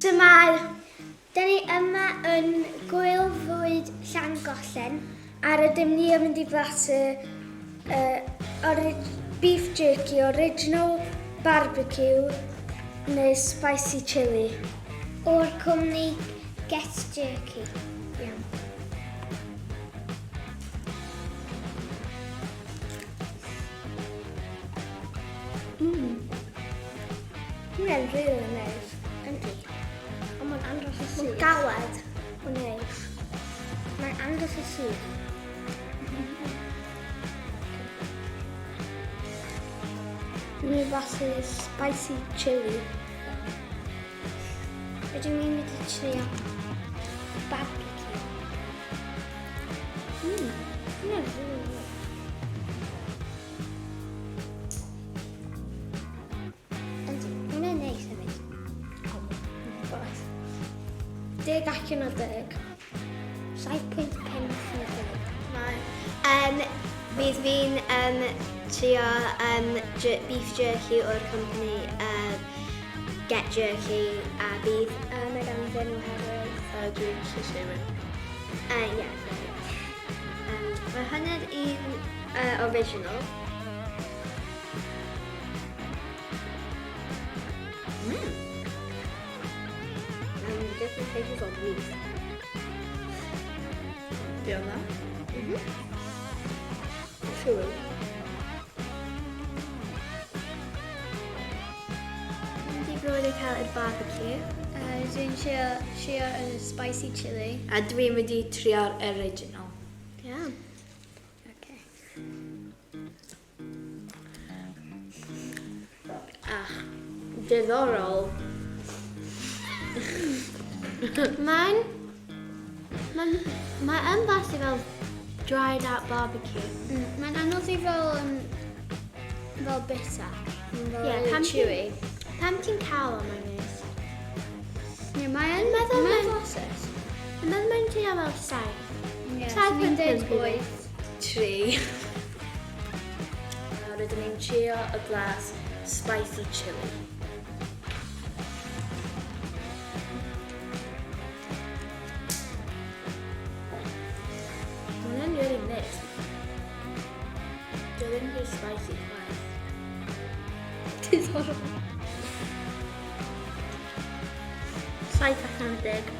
Shwmae! Da ni yma yn Gŵyl Fwyd Llangollen a rydym ni yn mynd i flasu uh, beef jerky original barbecue neu spicy chili. O'r cwmni Get Jerky. Iawn. Mm. Mae'n rili neis. Yndi. Ond mae'n andros o sych. Mae'n galed. Mae'n neis. Mae'n andros o sych. Dwi'n mynd i blasu spicy chili. Rydyn ni'n mynd i trio barbecue. Mmm, mae'n rili neis. Yndi, mae'n neis hefyd. Boeth. Deg allan o deg. 7.5 allan o deg. Mae. Um, bydd fi'n um, trio um, beef jerky o'r company uh, Get Jerky a bydd uh, Megan ddim oherwydd. Uh, dwi'n llysieuwyr. Uh, yeah, sorry. Um, mae hynny'r un uh, original. Mm. Different flavors of meat. Diolch dda. Mm -hmm. Chewy. Dwi'n wedi cael yr barbecue. Uh, dwi'n trio, trio y spicy chili. A dwi'n wedi trio'r original. Yeah. Okay. Ach, diddorol. Mae'n... Mae'n... Mae yn blasu fel dried out barbecue. Mm, mae'n anodd i fel, um, fel bitter. Mae'n fel Ie, really pam ti'n- chewy. Pam ti'n cael o, mae'n neis. Ie, mae'n meddwl mae'n mae'n- flasus. Dwi'n meddwl mae'n tua fel saith. Ie, Saith swn i'n pwynt deud pump i fi. wyth. 3. Nawr rydyn ni'n trio y blas spicy chili. Mae hwnna'n really neis. Dio ddim rhy spicy chwaith. Diddorol. 7 allan o 10.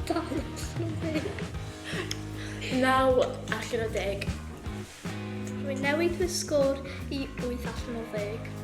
Dal allan o 10. 9 allan o 10. Rwy'n newid fy sgôr i 8 allan o 10.